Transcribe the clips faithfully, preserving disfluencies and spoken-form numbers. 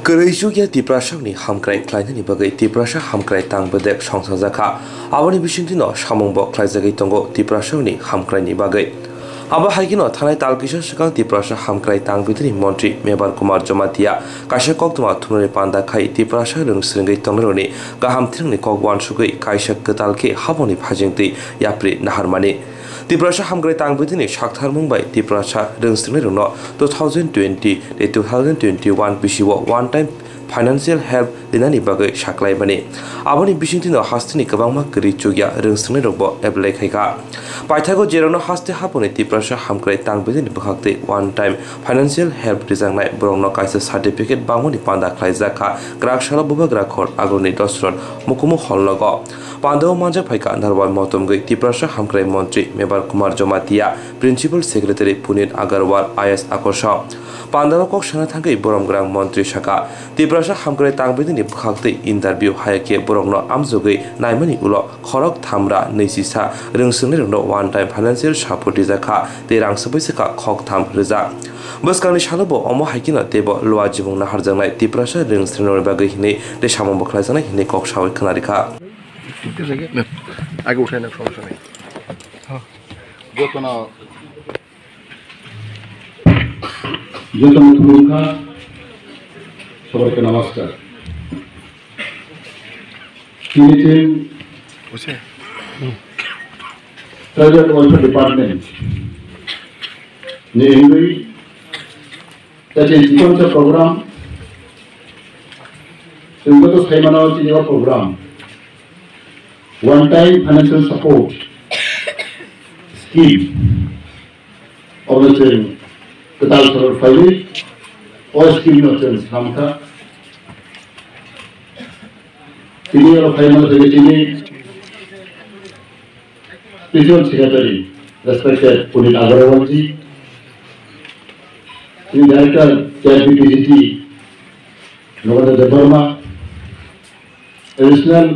Kwrwi chukya Tiprasarokni hamkrai khlainani bagwi Tiprasa Hamkrai Tang Bedek songchajakha. Aboni bisingtwino samungbo khlaijagwi tongo Tiprasarokni hamkraini bagwi. Abo hai kheno thanai tal kisa swkang Tiprasa Hamkrai Tang Bedekni montri Mebar Kumar Jamatia kaisa koktwma thumnani panda khai Tiprasa rwng swrwngwi tongnairokni kaham thinangni kok uansugwi kaisa kwtal khe haboni phajingtwi yapri naharmani. Tiprasa Hamkrai Tang Bedekni saktharmung bai Tiprasa rwng swrwngnairokno two thousand twenty tei two thousand twenty-one bisio one time financial help rinani bagwi saklaimani. Aboni bisingtwino hasteni kwbangma kwrwi chukya rwng swrwngnairokbo apply khaikha. Paithago jerokno haste haboni Tiprasa Hamkrai Tang Bedekni bwkhaktwi one time financial help rijaknai borokno kaisa certificate bangmani panda khlaijakha kwrak salo Bubagra Khor Agroni Dosron Mukumu Hall nogo. Pandao manjak phaikha narwai motomgwi Tiprasa Hamkrai Montri Mebar Kumar Jamatia, Principal Secretary Punit Agarwal, I A S akorsong. Pandao kok sana thangwi borom gwnang montri saka, Tiprasa Hamkrai Tang Bedekni bwkhaktwi interview haya khe borokno amjogwi naimani ulo khorok thamra nwi sisa rwng swrwngnairokno one time financial support rijakha tei rang swbai swkha khok tham rwjak. Bwskangni salobo omo hai kheno teibo luajimung naharjaknai Tiprasa rwng swrwngnairokni bagwi hinwi tei samungbo khlaijaknai hinwi kok sawi khwnarikha. আগে উঠাই না, সমস্যা নেই। যত না, যত না তুলুকা, সবাইকে নমস্কার। Tini chwng Tribal Welfare Department ni wngwi tei chini chikon khe program, chwng joto sai mano chini o program, one time financial support scheme, obo chwng kwtal sorok phaiwi o scheme no chwng swnamkha. Tini oro phai mano chini Principal Secretary, respected Punit Agarwal ji, Director K R P P G T, Nagendra Debbarma, Additional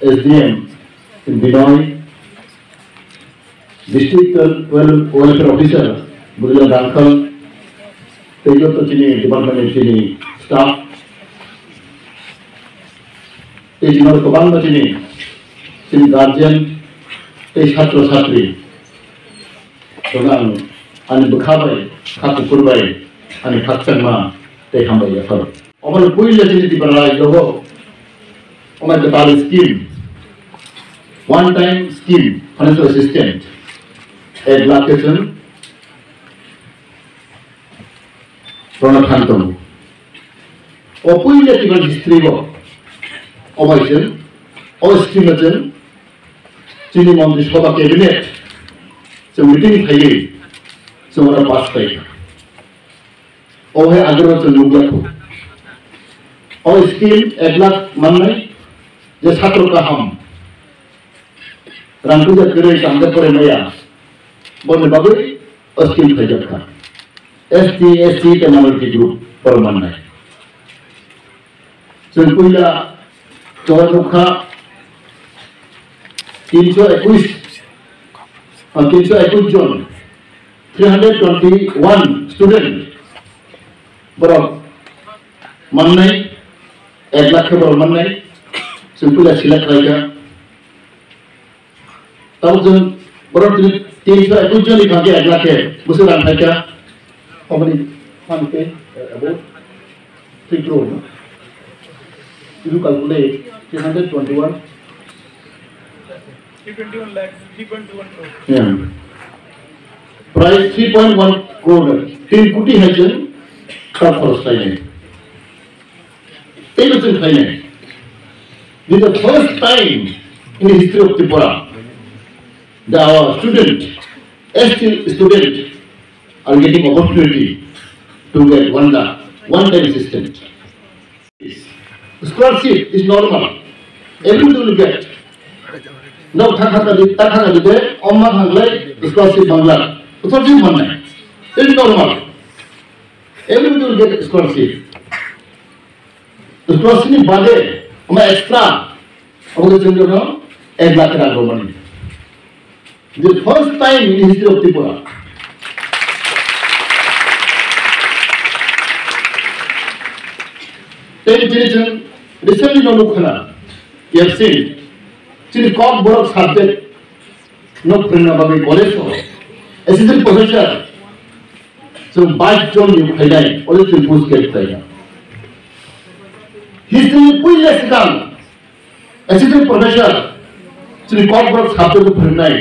S D M Binoy, District Wel-, Welfare Officer, Burila Dangkal, tei joto chini department ni chini staff, tei chini kwbangma chini, chini guardian, tei chhatro chhatri, jono ang ani bwkha bai, kha kuphur bai, ani khakchangma tei hambai yapharo. Omo puila chini Tripura rajyo o, omo kwtal scheme, one time scheme, financial assistance, ek lakh khe chwng rwna thang tongo. O puila Tripura history o, omo chwng, o scheme no chwng, chini Montri Sabha cabinet, chwng meeting phaiwi, chwng oro pass khlaikha. O hai agro chwng nukjakho. O scheme ek lakh mannai, je chhatro kaham rang puja kwrwi tangja pore maya, boni bagwi o scheme khaijakha. S T, S C tei minority group borok mannai. Chwng puila chwng nukha tinso ekush, ah, tinso ekush jon, three hundred twenty-one student borok mannai, ek lakh khe borok mannai, chwng puila select khlaikha. Tabuk chwng borok tini tinso ekush joni thangkhe ek lakh khe bwswk rang khaikha. How many fund pay? Uh, about three crore, no? If you calculate three hundred twenty-one. Three twenty-one lakhs, three point two one crore. Yeah. Price three point one crore. Tin koti hai chwng ta khoros khlainai. Teibo chwng khlainai. This is the first time in the history of Tripura that our student, S T student, are getting opportunity to get one lakh, one time assistance. Scholarship is normal. Everyone will get. No, thakha kadi, thakha kadi de, omma khanglai, scholarship bangla. Scholarship mannai. It is normal. Everybody will get scholarship. Scholarship ni bade, ama extra, ama ke chengjo no, ek lakh rang romani. The first time in history of Tripura. Tei chini chwng recently no nukha na, we have seen, chini Kokborok subject no phrwngna bagwi college o assistant professor chwng bais jon ni phainai, oro chwng post create khlaina. History puila swkang assistant professor chini Kokborok subject o phrwngnai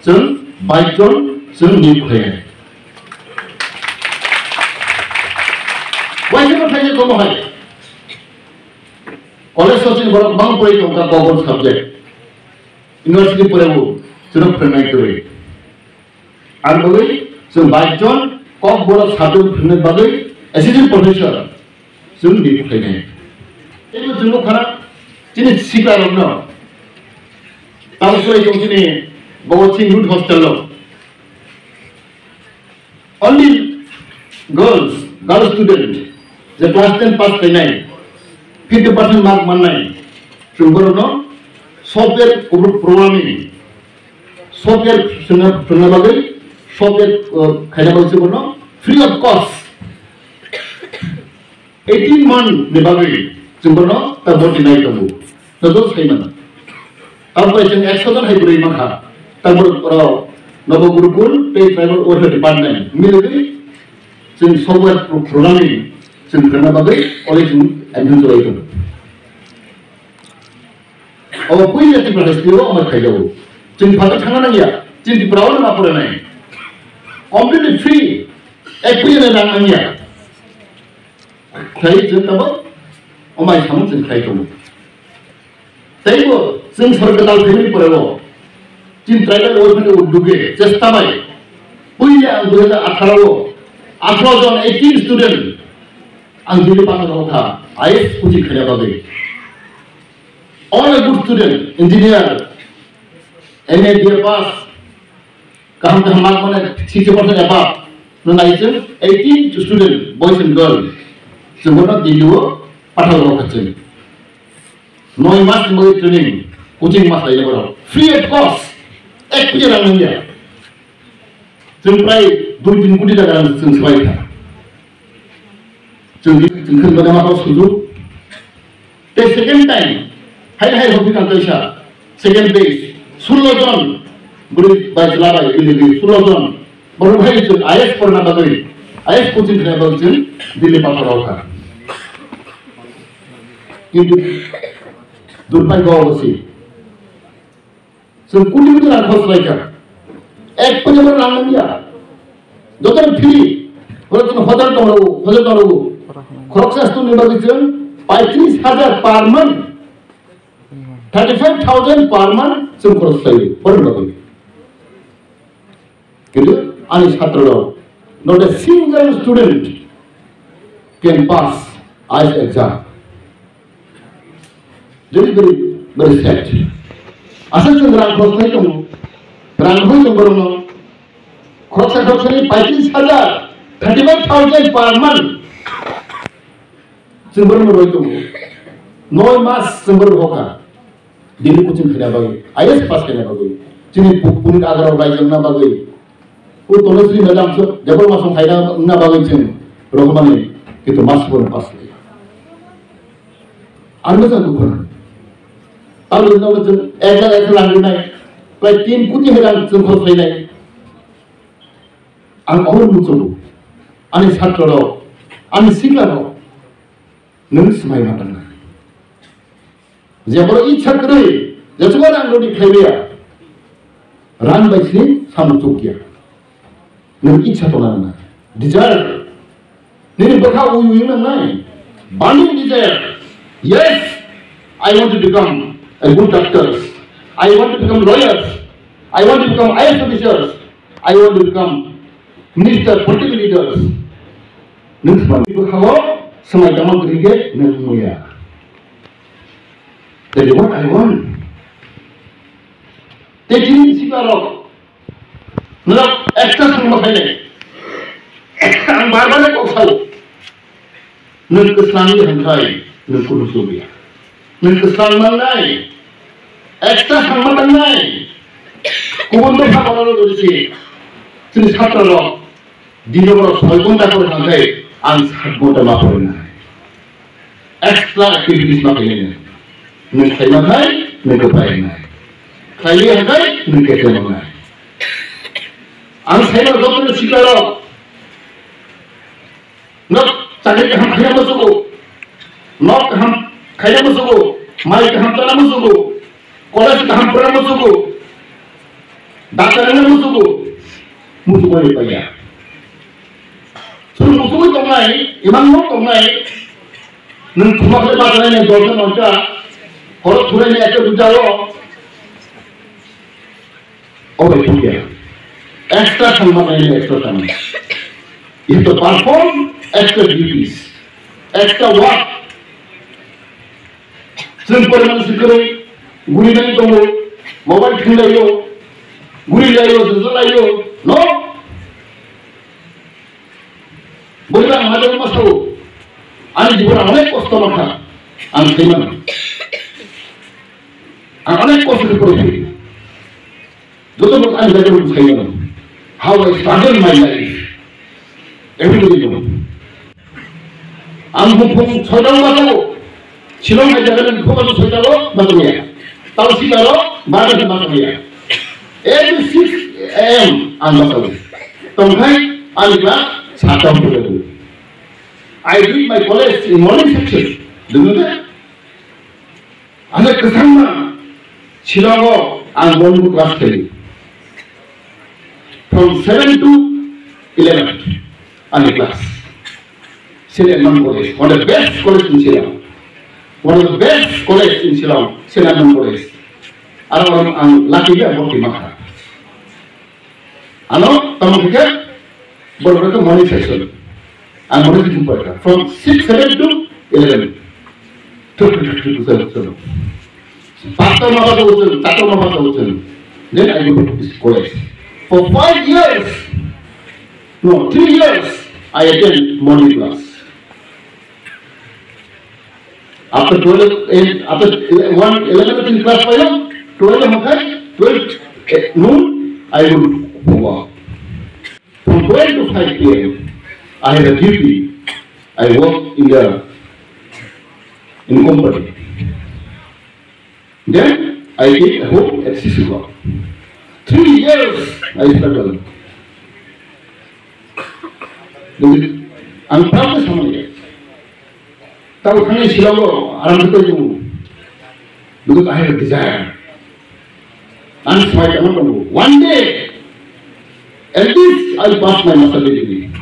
chwng bais jon chwng niyok khlainai. Waisa no phainai komo hai. College o chini borok bang pori tongkha Kokborok subject. University pore bo chwng phrwngnai kwrwi. Ang bagwi chwng bais jon Kokborok subject phrwngna bagwi assistant professor chwng niyok khlainai. Teibo chwng nukha chini sikla rokno tamo swrai tong chini Bhagat Singh Youth Hostel o. Only girls, girl student, je class ten pass khlainai, fifty percent mark mannai, chwng borokno software programming, software swnna, swnna bagwi, software, uh, khaina bagwi chwng borokno free of cost eighteen month ni bagwi chwng bono ta boti nai tongo. Joto sai mano. Tambai chwng ekso jon hai bwrwi mankha. Tambo oro Nobo Gurukul tei tribal welfare department milwi chwng software pro-, programming chwng khaina bagwi ore chwng admission chwlai tongo. Obo puila Tripura history o omo khaijao. Chwng phatwi thangna nangya. Chini Tripura o ma poranai. Completely free. Ek puila rang nangya. Khlai chwng tabo, omai samung chwng khlai tongo. Teibo chwng sorkar dal phaimani porego, chini tribal welfare ni uddoge chesta bai, puila ang dui hajar atharo o atharo jon eighteen student ang Delhi pathar rokha, I A S coaching khaina bagwi. All a good student, engineer, M A, B A pass, kaham kaham mark mane sixty percent above no nai chwng eighteen student, boys and girls, chwng bono Delhi o pathar rokha chwng. Noi mas ni bagwi training, coaching mas lai borok. Free of cost, ek puja rang nangya. Chwng prai dui tin koti taka rang chwng swbai kha. Chwng di, chwng khwlai mano ma sujuk. Tei second time, hai hai hobi kan kaisa, second batch, sullo jon, bwrwi bai chwla bai, bini bini sullo jon, borok hai chwng I A S porna bagwi, I A S coaching khlaina bagwi chwng Delhi pathar rokha. Kintu durbai go osi. Chwng koti koti rang khorch khlaikha. Ek poisa bo rang nangya. Joto free. Oro chwng hotel tongo, hotel tongo. Khoroksa student ni bagwi chwng paitris hajar per month. Thirty five thousand per month chwng khorok khlaio. Borok bagwi. Kintu ani chhatra rok, not a single student can pass I A S exam. Very, very, very sad. Asal chwng rang khorok khlai tongo, rang hoi tongo borokno. Khoroksa khoroksani paitris hajar, thirty five thousand per month. Chwng borokno roi tongo. Noi mas chwng borok rokha. Delhi coaching khaina bagwi, I A S pass khaina bagwi. Chini pu-, punit agarok raijak na bagwi. O Tanushree madam so, debol masong khaina wngna bagwi chwng rohormani, kintu mas borok pass khlaiya. Ang bwsa dukhu nang. Ang bwsa dukhu nang, ek lakh ek lakh rang rinai, prai tin koti hai rang chwng khorok khlainai. Ang obo muchungo, ani chhatra rok, ani sikla rok, nwng swmai ma tangna. Je borok ichha kwrwi, jesugo rang rodi khlaiya, rang bai sini samung chukya. Nwng ichha tongna nang, desire. Nini bwkha ui ui nang nai. Burning desire. Yes, I want to become a good doctor. I want to become lawyers. I want to become I A S officers. I want to become minister, political leaders. Nwng swmai bwkha o swmai tangma kwrwi khe nwng muya. That is what I want. Tei chini sikla rok, norok ekta swngma khainai. Ang bar bar kok sao. Nwng kwslang ya hwnkhai nwng kunu choliya. Nwng kwslang mangnai. Ekta swngma tangnai. Kubun dopha borok rok jodi se chini chhatra rok dino borok soi ghonta pore thangkhai ang sat ghonta ma pore nai. extra activities ma khainai. Nwng khaima khai nwng kwplai wngnai. Khlaiya hwnkhe nwng kete wngnai. Ang saimano jotono sikarok. Nok chakri kaham khaina musugo. Nok kaham khaina musugo. Mai kaham chana musugo. College kaham pura musugo. Doctor na musugo. Musugo ni paya. Suru musugo tongnai, imang nok tongnai. Nwng thumak le bajalai nai dolta nonta. Horo thurai nai ekta duta o. Obai thukya. Extra thangma nai extra thangma. You have to perform extra duties, extra work. Chwng poriman sikwrwi guri nai tongo, mobile thwnglaio, guri laio, jujalaio, no? Bwrwi ang hajak ma sao, ani jibon ang onek kosto mankha, ang saimano. Ang onek kosto khe porikha. Joto bwrwi ani jagao bwsai mano. How I struggle my life. Everybody know. Ang buphang soitao bachao. Shillong hai jaga ni buphang soitao bachao ya. Tao sikaro bachao ya. Every six a m ang bachao. Tongkhai ani class satao phuru. I did my college in morning section. Do you know that? Asa kwchangma Shillongo ang morning class khaio. From seven to eleven ani class. Saint Edmund College, one of the best college in Shillong. One of the best college in Shillong, Saint Edmund College. Aro ang lucky le ang bokti makha. Ano, tamo khe, borok khe morning section. Ang morning section pore kha. From six, seven to eleven. Thuk, thuk, thuk, thuk, thuk, thuk. Pasto ma pasto usul, tato ma pasto usul. Then I go to this college. For five years, no, three years, I attend morning class. After twelve, eh, after ele-, one, eleven in class five, twelve hokkai, twelve, eh, noon, I would work. From twelve to five p m, I have a duty. I work in the, in company. Then I came home at six o'clock. Three years I struggled. Jadi, ang proud sama ya. Tahu kan Shillong aram betul tu. Because I have a desire. And so I cannot do. One day, at least I pass my master degree.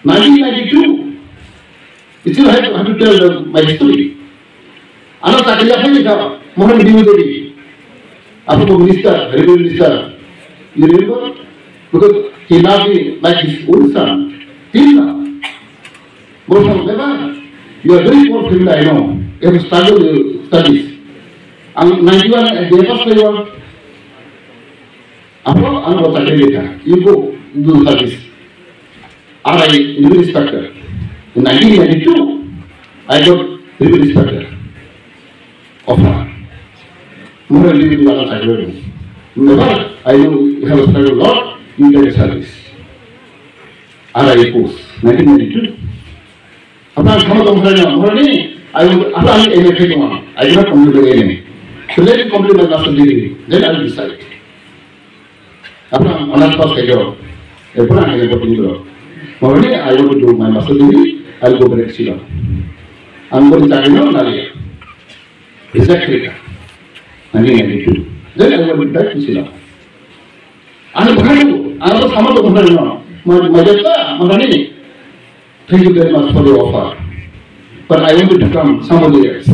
Nineteen ninety-two, still I have to, have to tell the, my history. Ano chakri yaphai ni kha, Mohan Biu Devi. Apo minister, railway minister. You remember? Because he loved me like his own son. Till now. Bosong, beba, you are very poor family, I know. You have to struggle your studies. Ang ninety-one, B A pass khayo. Apo, ang bo chakri lekha. You go do service. R I, railway inspector. In nineteen ninety-two, I got railway inspector offer. More railway wala chakri. Never, I know you have a struggle lot, you get a service. R I post, nineteen ninety-two. Apa ang sama tong hari na, hari ni, I will, apa ang M A khayo, I cannot complete the M A. So let me complete my master degree, then I will decide. Apa ang honours pass khayo, eh, pura ang M A continue khayo. Hari ni, I want to do my master degree, I will go back to Shillong. Ang beri chakri no, naliya. Reject khayo. Nineteen ninety-two. Then I will go back to Shillong. Ano bahai, ano sama tong hari na, ma, ma jata, ma ni. Thank you very much for your offer. But I want to become somebody else.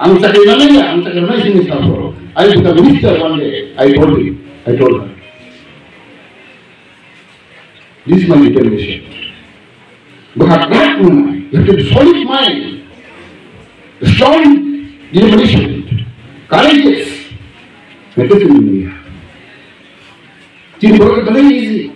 Ang chakri na nai ya, ang chakri na sini sa poro. I become minister one day. I told him. I told her. This is my determination. But you have to be solid mind, strong determination, courageous. That is in me. Chini borok khe belai easy.